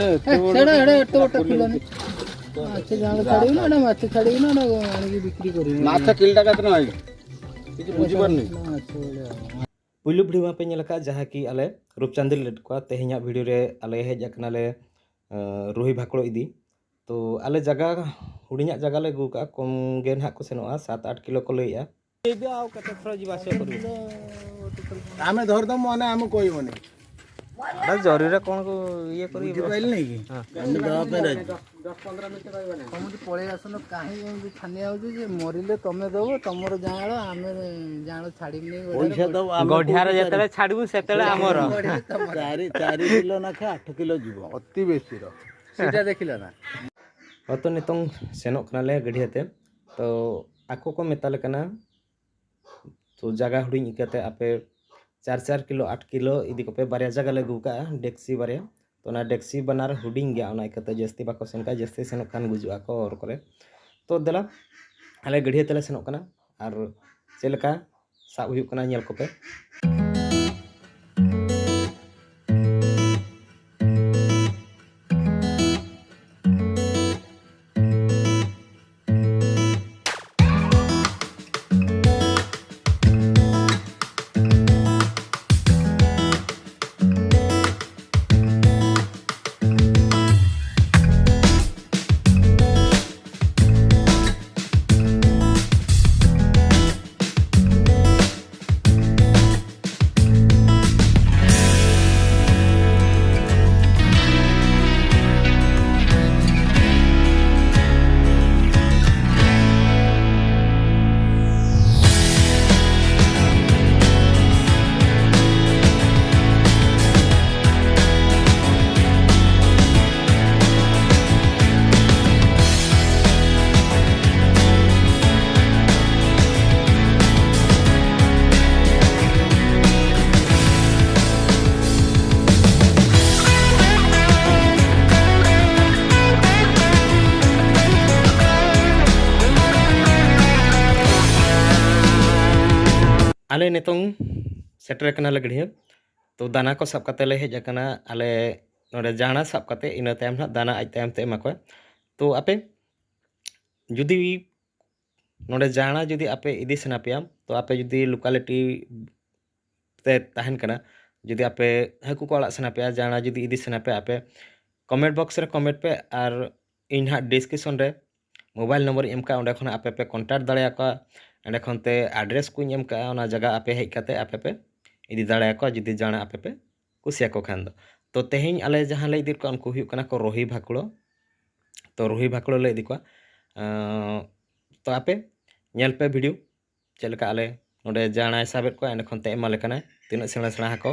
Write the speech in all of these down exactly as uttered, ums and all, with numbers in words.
ସେଟା, ସେଟା ଏତେ ବଡ଼ ଫୁଲ ନାହିଁ। ମାଛ ଯାଆନ୍ତୁ ଛାଡ଼ିବୁ ନା, ଏଇଟା ମାଛ ଛାଡ଼ିବୁ ନା, ଏଇଟା ଆଣିକି ବିକ୍ରି କରିବୁ। ମାଛ କିଲୋଟା କେତେ ଟଙ୍କା ହେଇଛି? କିଛି ବୁଝିପାରୁନି। ମାଛ ଭଳିଆ। ᱯᱩᱭᱞᱩ ᱵᱷᱤᱰᱤᱭᱳ ᱢᱟᱯᱮ ᱧᱮᱞ ᱟᱠᱟᱫ, ᱡᱟᱦᱟᱸ ᱠᱤ ᱟᱞᱮ ᱨᱩᱯᱪᱟᱸᱫᱽ ᱞᱮ ᱞᱮᱫ ᱠᱚᱣᱟ᱾ ᱛᱮᱦᱮᱧᱟᱜ ᱵᱷᱤᱰᱤᱭᱳ ᱨᱮ ᱟᱞᱮ ᱦᱮᱡ ᱟᱠᱟᱱᱟᱞᱮ, ᱟᱸ, ᱨᱩᱦᱤ ᱵᱷᱟᱠᱲᱳ ᱤᱫᱤ᱾ ᱛᱚ ᱟᱞᱮ ᱡᱟᱭᱜᱟ, ᱦᱩᱰᱤᱧᱟᱜ ᱡᱟᱭᱜᱟ ᱞᱮ ᱟᱹᱜᱩ ᱟᱠᱟᱫᱼᱟ, ᱠᱚᱢ ᱜᱮ ᱱᱟᱦᱟᱜ ᱠᱚ ᱥᱮᱱᱚᱜᱼᱟ, ᱥᱟᱛ ᱟᱴ ᱠᱤᱞᱳ ᱠᱚ ᱞᱟᱹᱭᱮᱫᱼᱟ᱾ ଆମେ ଧରିଦମୁ, ମାନେ ଆମେ କହିବନି। ଆରେ ଜରିରେ କ'ଣ କୁ ଇଏ କରିକି ବୁଝିପାରିଲେ କି? ହଁ। ଆମେ ଦେବା ପାଇଁ ରାଜି। ତମେ ପଳେଇ ଆସୁନ, କାହିଁ ଏମିତି ଛାନିଆ ହଉଛୁ ଯେ ମରିଲେ ତମେ ଦବ, ତମର ଯାଆଁଳ, ଆମେ ଯାଆଁଳ ଛାଡ଼ିବୁନି। ପଇସା ଦବ, ଆମେ ଗଢ଼ିଆରେ କୋଉଠି ଯେତେବେଳେ ଛାଡ଼ିବୁ, ସେତେବେଳେ ଆମର। ଗଢ଼ିଆରେ ତମର। ଚାରି, ଚାରି କିଲୋ ନାଖେ ଆଠ କିଲୋ ଯିବ, ଅତି ବେଶୀର। ସେଇଟା ଦେଖିଲ ନା? ᱦᱚᱭᱛᱚ ᱱᱤᱛᱚᱝ ᱥᱮᱱᱚᱜ ᱠᱟᱱᱟᱞᱮ ᱜᱟᱹᱰᱤᱭᱟᱹ ᱛᱮ, ᱛᱚ ᱟᱠᱚ ᱠᱚ ᱢᱮᱛᱟᱞᱮ ᱠᱟᱱᱟ, ᱛᱚ ᱡᱟᱭᱜᱟ ᱦᱩᱰᱤᱧ ᱤᱠᱟᱹᱛᱮ ᱟᱯᱮ ᱪᱟᱨ ᱪᱟᱨ ᱠᱤᱞᱳ, ᱟᱴ ᱠᱤᱞᱳ ᱤᱫᱤ ᱠᱚᱯᱮ᱾ ᱵᱟᱨᱭᱟ ᱡᱟᱭᱜᱟ ᱞᱮ ᱟᱹᱜᱩ ᱠᱟᱜᱼᱟ, ᱰᱮᱠᱥᱤ ᱵᱟᱨᱭᱟ᱾ ᱛᱚ ᱚᱱᱟ ᱰᱮᱠᱥᱤ ᱵᱟᱱᱟᱨ ᱦᱩᱰᱤᱧ ᱜᱮᱭᱟ, ᱚᱱᱟ ᱤᱠᱟᱹᱛᱮ ᱡᱟᱹᱥᱛᱤ ᱵᱟᱠᱚ ᱥᱮᱱ ᱠᱟᱜᱼᱟ, ᱡᱟᱹᱥᱛᱤ ᱥᱮᱱᱚᱜ ᱠᱷᱟᱱ ᱜᱩᱡᱩᱜ ᱟᱠᱚ ᱦᱚᱨ ᱠᱚᱨᱮ᱾ ᱛᱚ ᱫᱮᱞᱟ, ᱟᱞᱮ ᱜᱟᱹᱰᱤᱭᱟᱹ ᱛᱮᱞᱮ ᱥᱮᱱᱚᱜ ᱠᱟᱱᱟ ᱟᱨ ᱪᱮᱫ ᱞᱮᱠᱟ ᱥᱟᱵ ᱦᱩᱭᱩᱜ ᱠᱟᱱᱟ, ᱧᱮᱞ ᱠᱚᱯᱮ᱾ ᱟᱞᱮ ᱱᱤᱛᱚᱝ ᱥᱮᱴᱮᱨ ᱟᱠᱟᱱᱟᱞᱮ ᱜᱟᱹᱰᱭᱟᱹ᱾ ᱛᱚ ᱫᱟᱱᱟ ᱠᱚ ᱥᱟᱵ ᱠᱟᱛᱮ ᱞᱮ ᱦᱮᱡ ᱟᱠᱟᱱᱟ ᱟᱞᱮ ᱱᱚᱰᱮ ᱡᱟᱸᱲᱟ ᱥᱟᱵ ᱠᱟᱛᱮ ᱤᱱᱟᱹ ᱛᱟᱭᱚᱢ ᱱᱟᱦᱟᱜ ᱫᱟᱱᱟ ᱟᱡ ᱛᱟᱭᱚᱢ ᱛᱮ ᱮᱢᱟ ᱠᱚᱣᱟ᱾ ᱛᱚ ᱟᱯᱮ ᱡᱩᱫᱤ ᱱᱚᱰᱮ ᱡᱟᱸᱲᱟ ᱡᱩᱫᱤ ᱟᱯᱮ ᱤᱫᱤ ᱥᱟᱱᱟ ᱯᱮᱭᱟ, ᱛᱚ ᱟᱯᱮ ᱡᱩᱫᱤ locality ᱛᱮ ᱛᱟᱦᱮᱱ ᱠᱟᱱᱟ, ᱡᱩᱫᱤ ᱟᱯᱮ ᱦᱟᱹᱠᱩ ᱠᱚ ᱟᱲᱟᱜ ᱥᱟᱱᱟ ᱯᱮᱭᱟ, ᱡᱟᱸᱲᱟ ᱡᱩᱫᱤ ᱤᱫᱤ ᱥᱟᱱᱟ ᱯᱮᱭᱟ ᱟᱯᱮ, comment box ᱨᱮ comment ᱯᱮ ᱟᱨ ᱤᱧ ᱱᱟᱦᱟᱜ description ᱨᱮ mobile number ᱤᱧ ᱮᱢ ᱠᱟᱜᱼᱟ, ᱚᱸᱰᱮ ᱠᱷᱚᱱ ᱟᱯᱮ ᱯᱮ contact ᱫᱟᱲᱮᱭᱟᱠᱚᱣᱟ᱾ ᱚᱸᱰᱮ ᱠᱷᱚᱱ ᱛᱮ address ᱠᱚᱧ ᱮᱢ ᱠᱟᱜᱼᱟ, ᱚᱱᱟ ᱡᱟᱭᱜᱟ ᱟᱯᱮ ᱦᱮᱡ ᱠᱟᱛᱮ ᱟᱯᱮ ᱯᱮ ᱤᱫᱤ ᱫᱟᱲᱮᱭᱟᱠᱚᱣᱟ ᱡᱩᱫᱤ ᱡᱟᱸᱲᱟ ᱟᱯᱮ ᱯᱮ ᱠᱩᱥᱤᱭᱟᱠᱚ ᱠᱷᱟᱱ ᱫᱚ᱾ ᱛᱚ ᱛᱮᱦᱮᱧ ᱟᱞᱮ ᱡᱟᱦᱟᱸ ᱞᱮ ᱤᱫᱤᱭᱮᱫ ᱠᱚᱣᱟ ᱩᱱᱠᱩ ᱦᱩᱭᱩᱜ ᱠᱟᱱᱟ ᱠᱚ ᱨᱩᱦᱤ ᱵᱷᱟᱠᱩᱲᱚ᱾ ᱛᱚ ᱨᱩᱦᱤ ᱵᱷᱟᱠᱩᱲᱚ ᱞᱮ ᱤᱫᱤ ᱠᱚᱣᱟ᱾ ᱟᱸ, ᱛᱚ ᱟᱯᱮ ᱧᱮᱞ ᱯᱮ video ᱪᱮᱫ ᱞᱮᱠᱟ ᱟᱞᱮ ᱱᱚᱰᱮ ᱡᱟᱸᱲᱟᱭ ᱥᱟᱵᱮᱫ ᱠᱚᱣᱟ, ᱮᱸᱰᱮ ᱠᱷᱚᱱ ᱛᱮ ᱮᱢᱟ ᱞᱮ ᱠᱟᱱᱟᱭ ᱛᱤᱱᱟᱹᱜ ᱥᱮᱬᱟ ᱥᱮᱬᱟ ᱦᱟᱹᱠᱩ᱾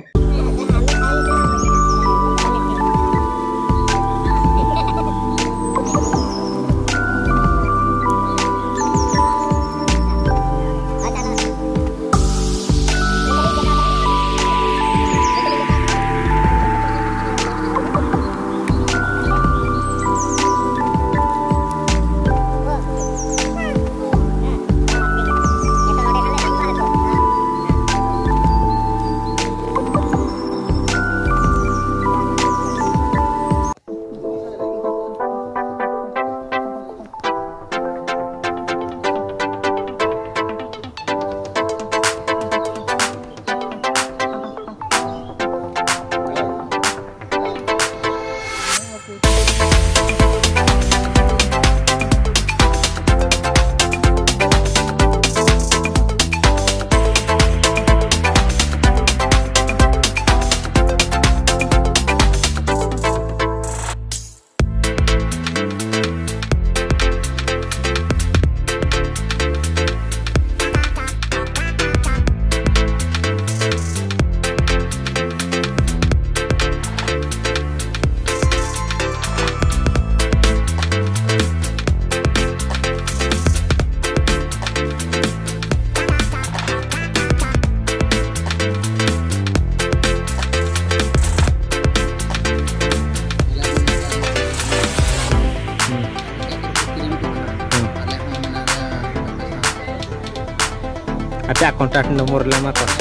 ᱟᱪᱪᱷᱟ, contact number ᱞᱮ ᱮᱢᱟ ᱠᱚᱣᱟ᱾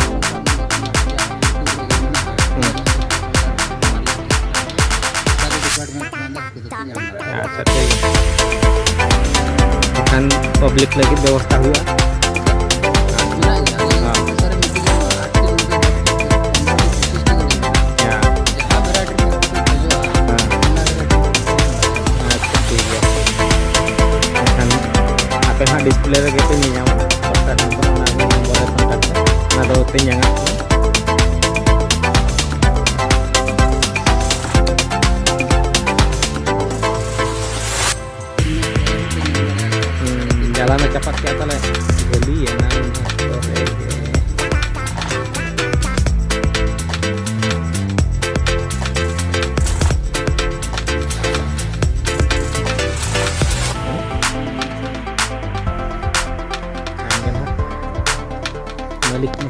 ᱦᱩᱸ᱾ ᱟᱪᱪᱷᱟ, ᱴᱷᱤᱠ ᱜᱮᱭᱟ᱾ ᱮᱱᱠᱷᱟᱱ ᱯᱟᱵᱽᱞᱤᱠ ᱞᱟᱹᱜᱤᱫ ᱵᱮᱵᱚᱥᱛᱷᱟ ᱦᱩᱭᱩᱜᱼᱟ᱾ ᱢᱮᱱᱟᱜ ᱜᱮᱭᱟ᱾ ᱦᱮᱸ᱾ ᱥᱟᱨᱮ ᱢᱤᱴᱤᱝ ᱦᱩᱭᱩᱜᱼᱟ, ᱟᱴ ᱴᱤ ᱱᱚᱭ ᱴᱤ ᱫᱚᱥ ᱴᱤ ᱯᱚᱸᱫᱽᱨᱚ ᱴᱤ ᱯᱚᱸᱪᱤᱥ ᱴᱤ ᱜᱟᱱ ᱢᱮᱱᱟᱜᱼᱟ᱾ ᱦᱮᱸ᱾ ᱡᱟᱦᱟᱸ ᱵᱷᱮᱨᱟᱭᱴᱤ ᱨᱮᱱᱟᱜ ᱠᱚᱯᱮ ᱠᱷᱚᱡᱚᱜᱼᱟ, ᱦᱮᱸ᱾ ᱚᱱᱟ ᱵᱷᱮᱨᱟᱭᱴᱤ ᱨᱮᱱᱟᱜ᱾ ᱟᱪᱪᱷᱟ, ᱴᱷᱤᱠ ᱜᱮᱭᱟ᱾ ᱮᱱᱠᱷᱟᱱ ᱟᱯᱮ ᱦᱟᱸᱜ ᱰᱤᱥᱯᱞᱮ ᱨᱮᱜᱮ ᱯᱮ ᱧᱮᱧᱟᱢᱟ ᱠᱚᱱᱴᱟᱠᱴ ᱱᱚᱢᱵᱚᱨ, ᱚᱱᱟ ᱱᱚᱢᱵᱚᱨ ᱨᱮ ᱠᱚᱱᱴᱟᱠᱴ ᱯᱮ, ᱚᱱᱟ ᱫᱚ ᱯᱮ ᱧᱟᱢᱟ᱾ ᱦᱩᱸ, ᱡᱟᱞᱟᱢ ᱮ ᱪᱟᱯᱟᱫ ᱠᱮᱫᱼᱟ ᱛᱟᱞᱮ, ᱡᱷᱟᱹᱞᱤᱭᱮᱱᱟ ᱩᱱ ᱚᱠᱛᱚ ᱨᱮᱜᱮ᱾ ᱠᱷᱟᱱ ᱜᱮ ᱱᱟᱦᱟᱜ ᱢᱟᱹᱞᱤᱠ ᱢᱟ᱾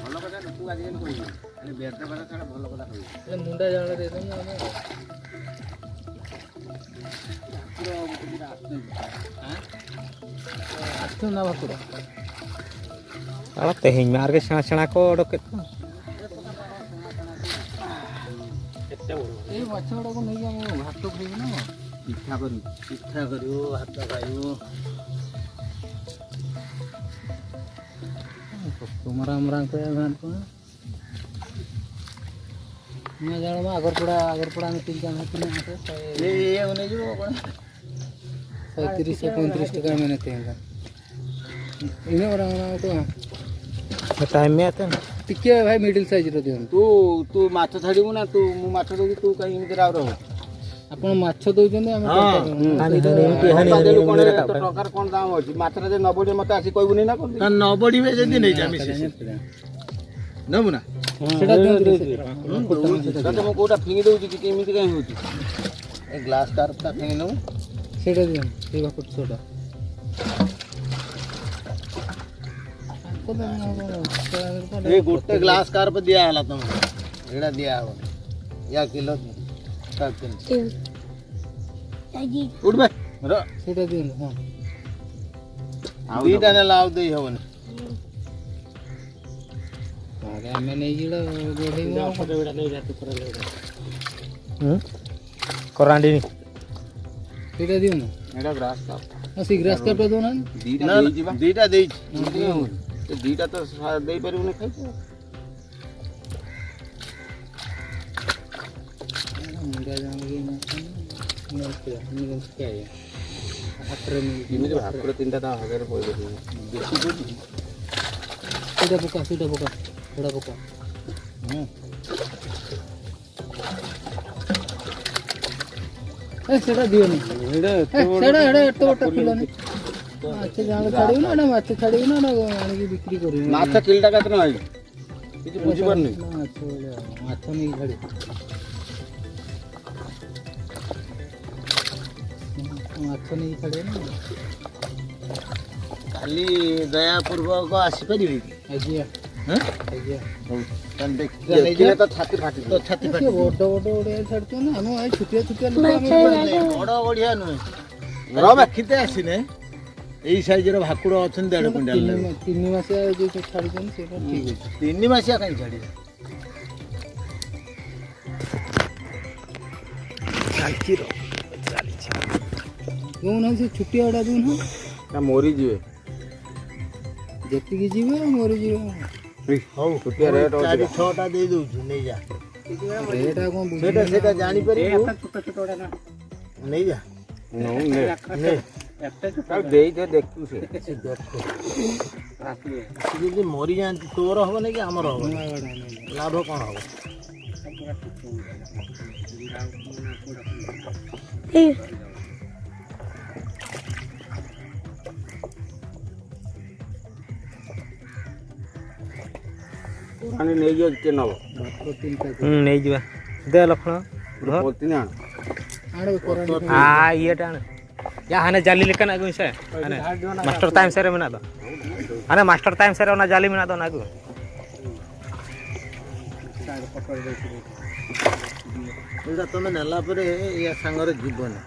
ଭଲ କଥା, ନୁକୁ ଆଜିକାଲି କହିବେ। ଆରେ, ବେଦ କଥା ଛାଡ଼, ଭଲ କଥା କହିବେ। ହେଲେ ମୁଣ୍ଡା ଜାଳ ଦେଇଦେମୁ ଆମେ। ଭାକୁର ଗୋଟେ ଦିଟା ଆସୁଛନ୍ତି। ଆଁ? ଆସୁଛନ୍ତି ନା ଭାକୁର? ᱟᱲᱟᱜ ᱛᱮᱦᱮᱧ ᱢᱟ ᱟᱨᱜᱮ ᱥᱮᱬᱟ ᱥᱮᱬᱟ ᱠᱚ ᱚᱰᱚᱠᱮᱫ ᱠᱚᱣᱟ᱾ ମାଛ ଗୁଡ଼ାକୁ ନେଇକି ଆମେ ଭାତ ଖାଇବୁ ନା କଣ? ପିଠା କରିବୁ, ପିଠା କରିବୁ, ଭାତ ଖାଇବୁ। କତ ମରା ମରା କୟା ଭାନ୍ କଣ? ନା ଜାଣ ବା, ଆଗର ପଡ଼ା, ଆଗର ପଡ଼ା ଆମେ ତିନି ଜଣ ତିନି ଜଣ ଶହେ, ଇଏ, ଇଏ, ଇଏ ନେଇଯିବ କ'ଣ? ଶହେ ତିରିଶ, ଶହେ ପଇଁତିରିଶ ଟଙ୍କା ଆମେ ନେତେ ହେନ୍ତା। ଇନେ ବଡ଼ ବଡ଼ କଣ? ଟାଇମ୍ ମେ ଆତେ ନା। ଟିକେ ଭାଇ ମିଡିଲ୍ ସାଇଜ୍ର ଦିଅନ୍ତୁ। ତୁ, ତୁ ମାଛ ଛାଡ଼ିବୁ ନା, ତୁ, ମୁଁ ମାଛ ଦେଉଛି, ତୁ କାହିଁ ଏମିତି ରାଉ ରହ? ଆପଣ ମାଛ ଦଉଛନ୍ତି, ଆମେ ହଁ। ଟଙ୍କା ଦଉନୁ। ହୁଁ। ହାନି, ସେଇଟା ହାନି, ଏମିତି, ହାନି, ଟଙ୍କା ହାନି, ଦେଲୁ ହାନି, କ'ଣ, ହାନି, ଏତେ ଟଙ୍କାର କ'ଣ ଦାମ ଅଛି? ମାଛଟା ଯଦି ନ ବଢ଼ିବ, ମୋତେ ଆସି କହିବୁନି ନା କ'ଣ? ନା, ନ ବଢ଼ିବେ ଯଦି ନେଇଯା, ନା, ମିଶିକି। ନେବୁ ନା? ସେଟା ଦିଅନ୍ତୁ, ସେଟା। ହୁଁ, ଦଉଛି। ତତେ ମୁଁ କୋଉଟା ଫିଙ୍ଗି ଦଉଛି କି, ଏମିତି କାହିଁ ହଉଛି? ଏ ଗ୍ଲାସ୍ କାର୍ପଟା ଫିଙ୍ଗି ନେବୁ। ସେଟା ଦିଅନ୍ତୁ, ସେଇ ଭାକୁର ଛୋଟ। ଏ ଗୋଟେ ଗ୍ଲାସ୍ କାର୍ପ ଦିଆ ହେଲା ତମକୁ, ଏଇଟା ଦିଆ ହବ। ୟା କିଲୋ ସାଢ଼େ ତିନି। ଉଠବେ। ର। ସେଟା ଦିଅନ୍ତୁ, ହଁ। ଆଉ ଦିଟା ନେଲା, ଆଉ ଦେଇ ହବନି। ଆରେ ଆମେ ନେଇଯିବା, ଗୋଡ଼େଇ ହୁଁ? କରାଣ୍ଡିନି। ସେଇଟା ଦିଅନ୍ତୁ। ଏଇଟା ଗ୍ରାସ୍ କାର୍ପ। ହଁ, ସେ ଗ୍ରାସ୍ କାର୍ପଟା ଦଉନାହାନ୍ତି। ଦିଟା ନା, ନା, ଦେଇଛି ବା। ଦିଟା ଦେଇଛି। ହଁ, ଦିଟା ହଉନି। ସେ ଦିଟା ତ ସା-, ଦେଇପାରିବୁନି ଖାଇତେ। ମୁଣ୍ଡା ଜାଣିକି ନ-, ନ-, ନ-, ନ-, ହାଟରେ ମିଳୁଛି। ଏମିତି ଭାକୁର ତିନିଟା ଦାମ ହଜାରେ ପଇସା ଦଉଛନ୍ତି। ବେଶୀ ଦଉଛନ୍ତି। ସେଇଟା ପକା, ସେଇଟା ପକା, ସେଇଟା ପକା। ହୁଁ। ଏ, ସେଇଟା ଦିଅନି। ଏଇଟା ଏତେ ଏ, ବଡ଼ ସେଇଟା, ସେଇଟା ଏତେ ବଡ଼ କିଲୋ ନାହିଁ। ମାଛ ଯାଆଁଳ ଛାଡ଼ିବୁ ନା, ଏଇଟା ମାଛ ଛାଡ଼ିବୁ ନା, ଏଇଟା ଆଣିକି ବିକ୍ରି କରିବୁ? ମାଛ କିଲୋଟା କେତେ ଟଙ୍କା ହେଇଛି? କିଛି ବୁଝିପାରୁନି। ମାଛ ଭଳିଆ, ମାଛ ନେଇକି ଛାଡ଼ିବୁ। ମାଛ ନେଇକି ଛାଡ଼ିବୁ ନା? କାଲି ଦୟାପୂର୍ବକ ଆସିପାରିବେ କି? ଆଜ୍ଞା। ହଁ? ଆଜ୍ଞା। ହଉ। ତାହେଲେ ଦେଖିବା, ଦେଖିବା ନେଇଯିବା। ତ ଛାତି ଫାଟିଯିବ। ତ ଛାତି ସେ ଫାଟିଯିବ। ବଡ଼ ବଡ଼ ଓଡ଼ିଆ ଛାଡ଼ୁଛନ୍ତି, ଆମେ ଭାଇ ଛୋଟିଆ ଛୋଟିଆ ଲୋକ, ଆମେ ମାଛ ଛାଡ଼ିବୁ। ଯାକ। ବଡ଼ ଓଡ଼ିଆ ନୁହେଁ। ରହ ବେ। ଦେଖିତେ ଆସିନେ। ଏଇ ସାଇଜ୍ର ଭାକୁର ଅଛନ୍ତି ଦେଢ଼ କୁଇଣ୍ଟାଲ ତିନି ଲେଖା। ମା-, ତିନି ମାସିଆ ଯୋଉ ସବୁ ଛାଡ଼ୁଛନ୍ତି, ସେଇଟା ଠିକ୍ ଅଛି। ତିନି ମାସିଆ କାହିଁ ଛାଡ଼ିବେ? ଚାଲିଛି ର, ଚାଲିଛି। ଦଉନ ସେ ଛୁଟିଆ ଗୁଡ଼ା ଦଉନ। ନା, ମରିଯିବେ। ଯେତିକି ଯିବେ, ମରିଯିବେ। ହଉ, ଛୁଟିଆ ରେଟ୍ ହଉଛି। ଚାରି ଛଅଟା ଦେଇ ଦଉଛି, ନେଇଯା। ରେଟ୍ ଆଉ କ'ଣ ବୁଝିବେ ସେଇଟା, ନା? ସେଇଟା ଜାଣିପାରିବୁ। ଛୋଟ ଛୋଟ ଗୁଡ଼ା ନା। ନେଇଯା। ନଉ ନେ। ନେ। ତାକୁ ଦେଇଦେ, ଦେଖୁ ସେ। ସେ ଦେଖୁ। ସେ ଯଦି ମରିଯାଆନ୍ତି, ତୋର ହବନି କି ଆମର ହବନି? ଲାଭ କ'ଣ ହବ? ଆଣି ନେଇଯିବ, କିଏ ନବ? ହୁଁ, ନେଇଯିବା। ଦେ ଲକ୍ଷ୍ମଣ, ରୁହ। ପୋତିନି ଆଣ। ଆ, ଇଏଟା ଆଣ। ୟା, ହାନେ ଜାଲି ଲେଖା ଆଗୁ ସେ। ହାନେ ମାଷ୍ଟର ଟାଇମ୍ ସାର୍ ମେନା ଦ। ହାନେ ମାଷ୍ଟର ଟାଇମ୍ ସାର୍ ᱚᱱᱟ ᱡᱟᱹᱞᱤ ᱢᱮᱱᱟᱜ ᱫᱚ, ᱚᱱᱟ ᱟᱹᱜᱩ᱾ ଏଇଟା ତମେ ନେଲା ପରେ ୟା ସାଙ୍ଗରେ ଯିବନି।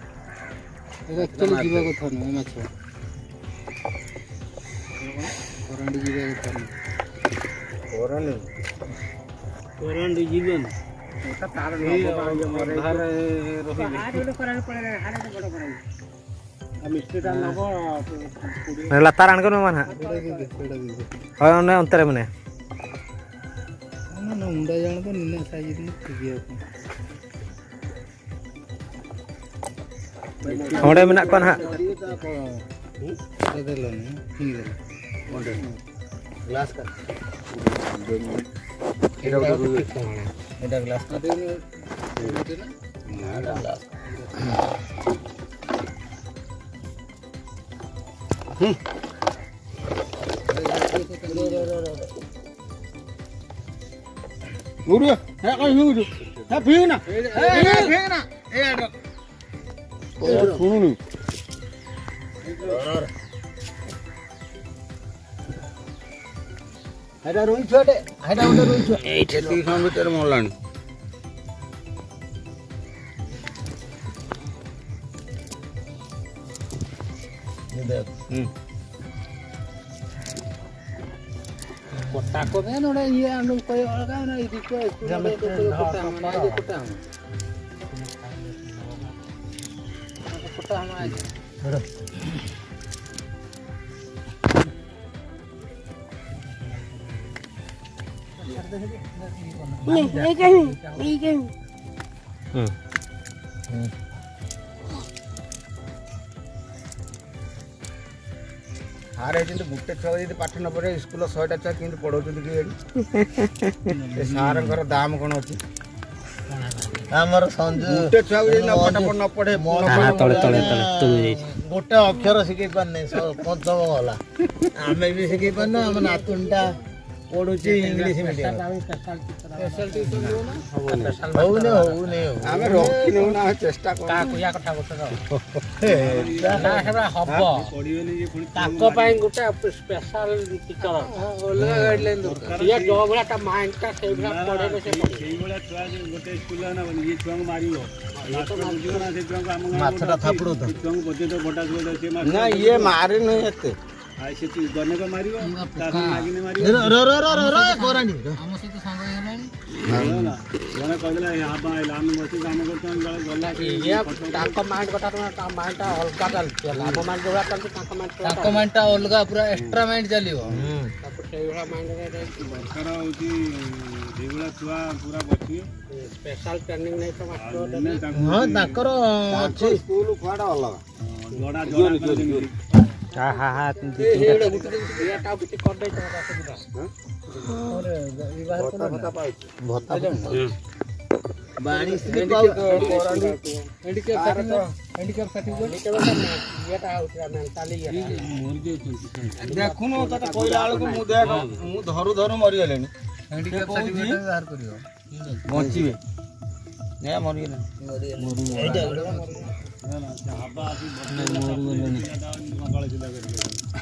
ଏଇଟା ଆକ୍ଚୁଆଲି ଯିବା କଥା ନୁହେଁ, ମାଛ। କରାଣ୍ଡି ଯିବା କଥା ନୁହେଁ। କରାଣ୍ଡି? କରାଣ୍ଡି ଯିବନି। ଏଇଟା ତାର ଏଇ ନବ, ବାହାରେ ରହିବେ। ବାହାରେ ଗୋଟେ କରାଣ୍ଡି ପଳେଇଲା, ହାଡ଼େ ଗୋଟେ ବଡ଼ କରାଣ୍ଡି। ଆଉ ମିଷ୍ଟ୍ରିଟା ନବ, ᱞᱟᱛᱟᱨ ᱟᱬᱜᱚᱱ ᱢᱮ ᱢᱟ ᱱᱟᱦᱟᱜ᱾ ᱦᱳᱭ, ᱚᱱᱮ ᱚᱱᱛᱮ ᱨᱮ ᱢᱮᱱᱟᱭᱟ᱾ ᱚᱱᱟ ᱩᱱᱰᱟ ᱡᱟᱝ ᱫᱚ ᱱᱤᱱᱟᱹᱜ ᱥᱟᱭᱤᱡ ᱨᱤᱧ ᱴᱷᱤᱠ ᱜᱮᱭᱟ᱾ ᱚᱸᱰᱮ ᱢᱮᱱᱟᱜ ᱠᱚᱣᱟ ᱱᱟᱦᱟᱜ᱾ ᱚᱸᱰᱮ᱾ ᱜᱞᱟᱥ ᱠᱟᱱᱟ᱾ ᱮᱴᱟᱜ ᱜᱞᱟᱥ ᱠᱟᱱᱟ᱾ ᱮᱴᱟᱜ ᱜᱞᱟᱥ ᱠᱟᱱᱟ᱾ ᱦᱩᱸ᱾ ᱜᱩᱰᱩ, ᱦᱮᱸ, ᱚᱠᱚᱭ ᱦᱩᱭᱩᱜ ᱜᱩᱰᱩ? ᱦᱮᱸ, ᱵᱷᱤᱲ ᱮᱱᱟ᱾ ᱦᱮᱸ, ᱦᱮᱸ, ᱵᱷᱤᱲ ᱮᱱᱟ᱾ ᱦᱮᱸ, ᱥᱩᱱᱩᱱᱤ᱾ ᱦᱮᱰᱟ ᱨᱩᱭ ᱪᱷᱚᱴᱮ, ᱦᱮᱰᱟ ᱩᱰᱮ ᱨᱩᱭ ᱪᱷᱚ᱾ ᱮᱭ ᱴᱷᱮᱛᱤ ᱠᱷᱚᱱ ᱵᱷᱤᱛᱟᱹᱨ ᱢᱚᱞᱟᱱᱤ᱾ ᱦᱩᱸ᱾ ᱠᱚᱴᱟ ᱠᱚ ᱢᱮ ᱱᱚᱰᱮ ᱤᱭᱟᱹ ᱟᱢ ᱠᱚᱭᱚᱜ ᱞᱮᱠᱟ ᱚᱱᱟ ᱤᱫᱤ ᱠᱚ ᱮᱠᱴᱩ ᱱᱚᱰᱮ ᱠᱚ ᱠᱚᱭᱚᱜ ᱠᱚᱴᱟ ᱢᱮ, ᱚᱱᱟ ᱤᱭᱟᱹ ᱠᱚᱴᱟ ᱢᱮ᱾ ଆରେ ଯେମିତି ଗୋଟେ ଛୁଆ ଯଦି ପାଠ ନ ପଢେ, ସ୍କୁଲ ଶହେଟା ଛୁଆ କେମିତି ପଢଉଛନ୍ତି କି ଏଠି? ଏ ସାରଙ୍କର ଦାମ କଣ ଅଛି? ଆମର ସଞ୍ଜୁ ଗୋଟେ ଛୁଆକୁ ଯଦି ନ ପାଠ ପଢ- ନ ପଢେ, ନ ନା, ନା, ପାଠ ତଳେ, ପଢେ, ତଳେ, ତଳେ, ତଳେ ଯାଇଛି। ଗୋଟେ ଅକ୍ଷର ଶିଖେଇ ପାରୁନି, ସ-, ପଞ୍ଚମ ଗଲା। ଆମେ ବି ଶିଖେଇ ପାରୁନୁ, ଆମ ନାତୁଣୀଟା ପଢୁଛି ଇଂଲିଶ ମିଡିୟମ। ହଉନି, ହଉନି, ହଉନି। ଆମେ ରଖିନୁ ନା, ଆମେ ଚେଷ୍ଟା କରୁଛୁ। କାହାକୁ ୟା କଥା ଗୋଟେ କହ। ହେ, ନା, ସେଗୁଡ଼ା ହବ। ପଢିବେନି ଯେ ପୁଣି ତାଙ୍କ ପାଇଁ ଗୋଟେ ସ୍ପେଶାଲ ଟିଚର। ଅଲଗା ଗାଇଡଲାଇନ ଦରକାର। ଇଏ ଯୋଉ ଭଳିଆ ତା ମାଇଣ୍ଡଟା ସେଇଭଳିଆ ନା, ପଢେଇଲେ ସେ ପଢିବ। ସେଇଭଳିଆ ଛୁଆ ଯେ ଗୋଟେ ସ୍କୁଲ ନା, ଇଏ ଛୁଆଙ୍କୁ ମାରିବ। ମାଷ୍ଟର ବୁଝିବ ନା, ସେ ଛୁଆଙ୍କୁ ଆମ ଗାଁ ମାଥଟା ଗୋଟେ ଥାପଡ଼ ଅଛି, ତ। ସେ ଛୁଆଙ୍କୁ ପର୍ଯ୍ୟନ୍ତ ଭଟା ଛୁଆ ସେ ମାଷ୍ଟର ନା, ଇଏ ମାରେ ନୁହେଁ ଏତେ। ଆଉ ସେ ତୁ ଜଣକ ମାରିବ, ତା ସାଙ୍ଗେ ନାଗିନେ ମାରିବ। ର, ର, ର, ର, ର, ର, ଏ କରାନି, ର। ଆମ ସହିତ ସାଙ୍ଗ ହେଇଗଲାଣି। ହେଲା। ଜଣେ କହିଦେଲା, "ଏ ଆବା ଆଇଲା, ଆମେ ବସିକି କାମ କରୁଛୁ, ଆମେ ଜଣେ ଗଲା, ସେ ଇଏ ଫଟୋ ତାଙ୍କ ମାଇଣ୍ଡ କଥା ନୁହେଁ, ତା ମାଇଣ୍ଡଟା ଅଲଗା ଚାଲିଛି ହେଲା। ଆମ ମାଇଣ୍ଡ ଯୋଉଭଳିଆ ଚାଲିଛି, ତାଙ୍କ ମାଇଣ୍ଡ ସେଇଭଳିଆ ତାଙ୍କ ଚାଲିଛି। ମାଇଣ୍ଡଟା ଅଲଗା, ପୁରା ଏକ୍ସଟ୍ରା ମାଇଣ୍ଡ ଚାଲିବ। ହୁଁ। ତାକୁ ସେଇଭଳିଆ ମାଇଣ୍ଡରେ ଦରକାର ହଉଛି, ସେଇଭଳିଆ ଛୁଆ ପୁରା ବସିବେ। ସ୍ପେଶାଲ ଟ୍ରେନିଂ ନେଇ ତ ମାଷ୍ଟର ଆଉ ଦେବେ। ଦିନେ ତାଙ୍କୁ ହଁ, ହଉଛି ତାଙ୍କର ତାଙ୍କ ଅଛି। ସ୍କୁଲ କୁଆଡ଼େ ଅଲଗା। ହଁ, ଜଡ଼ା, ଜଡ଼ା କରି ଯେମିତି। ହା, ହା, ହା, ଦି ଏ, ତିନିଟା। ଏଇଟା ଗୋଟେ ଦିନ ଇଏଟା ଆଉ କିଛି କରିଦେଇଛ, ଗୋଟେ ଅସୁବିଧା। ଭତ୍ତା, ଭତ୍ତା ପାଉଛୁ। ଭତ୍ତା ପାଉଛୁ। ବାଣି ସେଠି ପାଉଛୁ। Handicap certificate, handicap certificate. ଇଏଟା ହଉଥିଲା ମେଣ୍ଟାଲି ଇଏଟା। ଦେଖୁନୁ, ତତେ କହିଲା ବେଳକୁ ମୁଁ ଦେଖ, ମୁଁ ଧରୁ ଧରୁ ମରିଗଲିଣି। ହ୍ୟାଣ୍ଡିକ୍ୟାପ୍ ସାର୍ଟିଫିକେଟ୍ ବାହାର କରିବ। ବଞ୍ଚିବେ। ଏ ମରିଗଲା।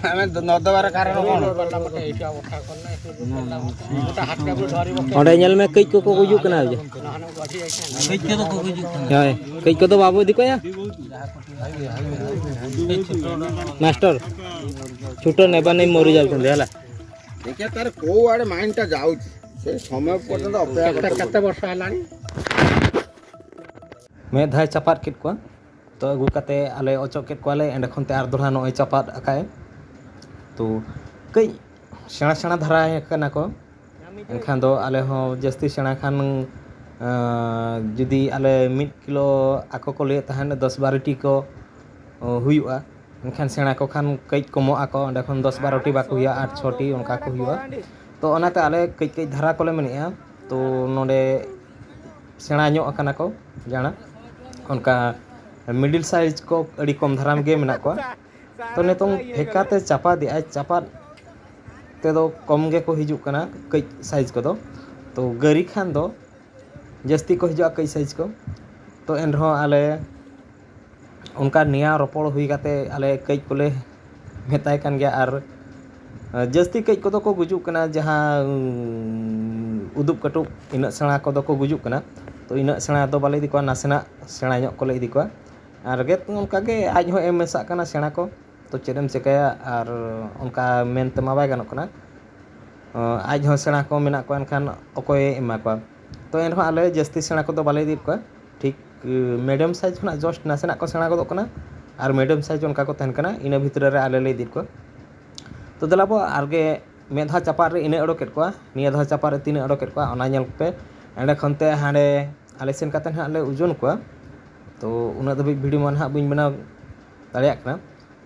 ଆମେ ନ ଦେବାର କାରଣ କ'ଣ? ᱚᱸᱰᱮ ᱧᱮᱞ ᱢᱮ, ᱠᱟᱹᱡ ᱠᱚᱠᱚ ᱜᱩᱡᱩᱜ ᱠᱟᱱᱟ᱾ ᱦᱳᱭ, ᱠᱟᱹᱡ ᱠᱚᱫᱚ ᱵᱟᱵᱚ ᱤᱫᱤ ᱠᱚᱣᱟ᱾ ᱢᱟᱥᱴᱚᱨ, ᱪᱷᱩᱴᱟᱹᱣ ᱱᱮ, ᱵᱟᱝ ᱢᱚᱨᱤ ଯାଉଛନ୍ତି ହେଲା। ଦେଖିଆ ତାର କୋଉ ଆଡେ ମାଇଣ୍ଡ ଟା ଯାଉଛି, ସେ ସମୟ ପର୍ଯ୍ୟନ୍ତ ଅପେକ୍ଷା କେତେ, କେତେ ବର୍ଷ ହେଲାଣି? ମେᱫ ᱫᱷᱟᱣ ᱪᱟᱯᱟᱫ ᱠᱮᱫ ᱠᱚᱣᱟ᱾ ᱛᱚ ᱟᱹᱜᱩ ᱠᱟᱛᱮ ᱟᱞᱮ ᱚᱪᱚᱜ ᱠᱮᱫ ᱠᱚᱣᱟᱞᱮ, ᱮᱸᱰᱮ ᱠᱷᱚᱱ ᱛᱮ ᱟᱨ ᱫᱚᱦᱲᱟ ᱱᱚᱜᱼᱚᱭ ᱪᱟᱯᱟᱫ ᱟᱠᱟᱫᱼᱟᱭ᱾ ᱛᱚ ᱠᱟᱹᱡ ᱥᱮᱬᱟ ᱥᱮᱬᱟ ᱫᱷᱟᱨᱟ ᱠᱟᱱᱟ ᱠᱚ, ᱮᱱᱠᱷᱟᱱ ᱫᱚ ᱟᱞᱮ ᱦᱚᱸ ᱡᱟᱹᱥᱛᱤ ᱥᱮᱬᱟ ᱠᱷᱟᱱ, ᱟᱸ, ᱡᱩᱫᱤ ᱟᱞᱮ ᱢᱤᱫ ᱠᱤᱞᱳ ᱟᱠᱚ ᱠᱚ ᱞᱟᱹᱭᱮᱫ ᱛᱟᱦᱮᱸᱫ ᱫᱚᱥ ᱵᱟᱨᱚ ᱴᱤ ᱠᱚ, ᱚ, ᱦᱩᱭᱩᱜᱼᱟ, ᱮᱱᱠᱷᱟᱱ ᱥᱮᱬᱟ ᱠᱚ ᱠᱷᱟᱱ ᱠᱟᱹᱡ ᱠᱚᱢᱚᱜ ᱟᱠᱚ, ᱚᱸᱰᱮ ᱠᱷᱚᱱ ᱫᱚᱥ ᱵᱟᱨᱚ ᱴᱤ ᱵᱟᱠᱚ ᱦᱩᱭᱩᱜᱼᱟ, ᱟᱴ ᱪᱷᱚ ᱴᱤ ᱚᱱᱠᱟ ᱠᱚ ᱦᱩᱭᱩᱜᱼᱟ᱾ ᱛᱚ ᱚᱱᱟᱛᱮ ᱟᱞᱮ ᱠᱟᱹᱡ ᱠᱟᱹᱡ ᱫᱷᱟᱨᱟ ᱠᱚᱞᱮ ᱢᱮᱱᱮᱫᱼᱟ᱾ ᱛᱚ ᱱᱚᱰᱮ ᱥᱮᱬᱟ ᱧᱚᱜ ᱟᱠᱟᱱᱟ ᱠᱚ ᱡᱟᱦᱟᱱᱟᱜ, ᱚᱱᱠᱟ ᱢᱤᱰᱤᱞ ᱥᱟᱭᱤᱡᱽ ᱠᱚ ᱟᱹᱰᱤ ᱠᱚᱢ ᱫᱷᱟᱨᱟ ᱜᱮ ᱢᱮᱱᱟᱜ ᱠᱚᱣᱟ᱾ ᱛᱚ ᱱᱤᱛᱚᱝ ᱯᱷᱮᱠᱟ ᱛᱮ ᱪᱟᱯᱟᱫᱮᱜᱼᱟᱭ, ᱪᱟᱯᱟᱫ ᱛᱮᱫᱚ ᱠᱚᱢ ᱜᱮᱠᱚ ᱦᱤᱡᱩᱜ ᱠᱟᱱᱟ ᱠᱟᱹᱡ ᱥᱟᱭᱤᱡᱽ ᱠᱚᱫᱚ᱾ ᱛᱚ ᱜᱟᱹᱨᱤ ᱠᱷᱟᱱ ᱫᱚ ᱡᱟᱹᱥᱛᱤ ᱠᱚ ᱦᱤᱡᱩᱜᱼᱟ ᱠᱟᱹᱡ ᱥᱟᱭᱤᱡᱽ ᱠᱚ᱾ ᱛᱚ ᱮᱱᱨᱮᱦᱚᱸ ᱟᱞᱮ ᱚᱱᱠᱟ ᱱᱮᱭᱟᱣ ᱨᱚᱯᱚᱲ ᱦᱩᱭ ᱠᱟᱛᱮ ᱟᱞᱮ ᱠᱟᱹᱡ ᱠᱚᱞᱮ ᱢᱮᱛᱟᱭ ᱠᱟᱱ ᱜᱮᱭᱟ᱾ ᱟᱨ, ᱟᱸ, ᱡᱟᱹᱥᱛᱤ ᱠᱟᱹᱡ ᱠᱚᱫᱚ ᱠᱚ ᱜᱩᱡᱩᱜ ᱠᱟᱱᱟ, ᱡᱟᱦᱟᱸ, ᱩᱸ, ᱩᱫᱩᱵ ᱠᱟᱹᱴᱩᱵ ᱤᱱᱟᱹᱜ ᱥᱮᱬᱟ ᱠᱚᱫᱚ ᱠᱚ ᱜᱩᱡᱩᱜ ᱠᱟᱱᱟ᱾ ᱛᱚ ᱤᱱᱟᱹᱜ ᱥᱮᱬᱟ ᱫᱚ ᱵᱟᱞᱮ ᱤᱫᱤ ᱠᱚᱣᱟ, ᱱᱟᱥᱮᱱᱟᱜ ᱥᱮᱬᱟ ᱧᱚᱜ ᱠᱚᱞᱮ ᱤᱫᱤ ᱠᱚᱣᱟ᱾ ᱟᱨ ᱜᱮᱫ ᱚᱱᱠᱟ ᱜᱮ ᱟᱡ ᱦᱚᱸ ᱮᱢ ᱢᱮᱥᱟᱜ ᱠᱟᱱᱟ ᱥᱮᱬᱟ ᱠᱚ᱾ ᱛᱚ ᱪᱮᱫ ᱮᱢ ᱪᱤᱠᱟᱹᱭᱟ, ᱟᱨ ᱚᱱᱠᱟ ᱢᱮᱱ ᱛᱮᱢᱟ ᱵᱟᱭ ᱜᱟᱱᱚᱜ ᱠᱟᱱᱟ᱾ ᱟᱸ, ᱟᱡ ᱦᱚᱸ ᱥᱮᱬᱟ ᱠᱚ ᱢᱮᱱᱟᱜ ᱠᱚᱣᱟ, ᱮᱱᱠᱷᱟᱱ ᱚᱠᱚᱭᱮ ᱮᱢᱟ ᱠᱚᱣᱟ? ᱛᱚ ᱮᱱᱨᱮᱦᱚᱸ ᱟᱞᱮ ᱡᱟᱹᱥᱛᱤ ᱥᱮᱬᱟ ᱠᱚᱫᱚ ᱵᱟᱞᱮ ᱤᱫᱤᱭᱮᱫ ᱠᱚᱣᱟ᱾ ᱴᱷᱤᱠ, ᱢᱤᱰᱤᱭᱟᱢ ᱥᱟᱭᱤᱡᱽ ᱠᱷᱚᱱᱟᱜ ᱡᱟᱥᱴ ᱱᱟᱥᱮᱱᱟᱜ ᱠᱚ ᱥᱮᱬᱟ ᱜᱚᱫᱚᱜ ᱠᱟᱱᱟ, ᱟᱨ ᱢᱤᱰᱤᱭᱟᱢ ᱥᱟᱭᱤᱡᱽ ᱚᱱᱠᱟ ᱠᱚ ᱛᱟᱦᱮᱱ ᱠᱟᱱᱟ, ᱤᱱᱟᱹ ᱵᱷᱤᱛᱨᱤ ᱨᱮ ᱟᱞᱮ ᱞᱮ ᱤᱫᱤᱭᱮᱫ ᱠᱚᱣᱟ᱾ ᱛᱚ ᱫᱮᱞᱟ ᱵᱚ, ᱟᱨᱜᱮ ᱢᱤᱫ ᱫᱷᱟᱣ ᱪᱟᱯᱟᱫ ᱨᱮ ᱤᱱᱟᱹᱜ ᱚᱰᱚᱠᱮᱫ ᱠᱚᱣᱟ, ᱱᱤᱭᱟᱹ ᱫᱷᱟᱣ ᱪᱟᱯᱟᱫ ᱨᱮ ᱛᱤᱱᱟᱹᱜ ᱚᱰᱚᱠᱮᱫ ᱠᱚᱣᱟ, ᱚᱱᱟ ᱧᱮᱞ ᱯᱮ᱾ ᱮᱸᱰᱮ ᱠᱷᱚᱱ ᱛᱮ ᱦᱟᱸᱰᱮ ᱟᱞᱮ ᱥᱮᱱ ᱠᱟᱛᱮ ᱦᱟᱸᱜ ᱞᱮ ᱳᱡᱚᱱ ᱠᱚᱣᱟ᱾ ᱛᱚ ᱩᱱᱟᱹᱜ ᱫᱷᱟᱹᱵᱤᱡ ᱵᱷᱤᱰᱤᱭᱳ ᱢᱟ ᱱᱟᱦᱟᱜ ᱵᱟᱹᱧ ᱵᱮᱱᱟᱣ ᱫᱟᱲᱮᱭᱟᱜ ᱠᱟᱱᱟ᱾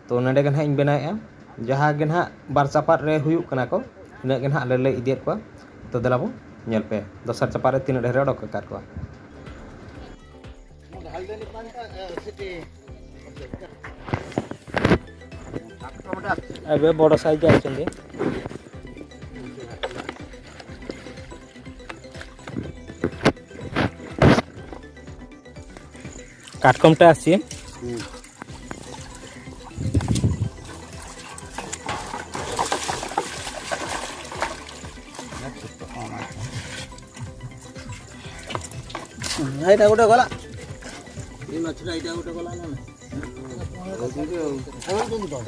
ᱛᱚ ᱱᱚᱸᱰᱮ ᱜᱮ ᱱᱟᱦᱟᱜ ᱤᱧ ᱵᱮᱱᱟᱣᱮᱫᱼᱟ᱾ ᱡᱟᱦᱟᱸ ᱜᱮ ᱱᱟᱦᱟᱜ ᱵᱟᱨ ᱪᱟᱯᱟᱫ ᱨᱮ ᱦᱩᱭᱩᱜ ᱠᱟᱱᱟ ᱠᱚ, ᱤᱱᱟᱹᱜ ᱜᱮ ᱱᱟᱦᱟᱜ ᱟᱞᱮ ᱞᱮ ᱤᱫᱤᱭᱮᱫ ᱠᱚᱣᱟ᱾ ᱛᱚ ᱫᱮᱞᱟ ᱵᱚ ᱧᱮᱞ ᱯᱮ, ᱫᱚᱥᱟᱨ ᱪᱟᱯᱟᱫ ᱨᱮ ᱛᱤᱱᱟᱹᱜ ᱰᱷᱮᱨ ᱮ ᱚᱰᱚᱠ ᱟᱠᱟᱫ ᱠᱚᱣᱟ᱾ ଏବେ ବଡ଼ ସାଇଜ୍ ଆସିଛନ୍ତି। କାଠକମଟା ଆସିଛି। ଏଇଟା ଗୋଟେ ଗଲା। ଏଇ ମାଛଟା, ଏଇଟା ଗୋଟେ ଗଲା ନା ନାଇଁ? କହୁଛନ୍ତି ଆଉ। କହୁଛନ୍ତି କଣ?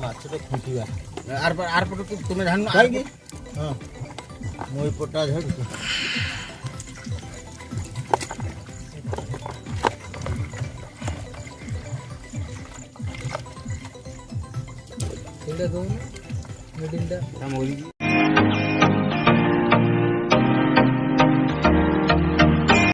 ମାଛଟା ଖୁଣ୍ଟିବା। ଆର ପଟ, ଆର ପଟକୁ ତୁମେ ଧାନ କାହିଁକି? ହଁ। ମୁଁ ଏଇ ପଟା ଝାଡ଼ୁଛି। ᱚᱸᱰᱮ ᱫᱚ ᱢᱤᱰᱤᱞ ᱫᱚ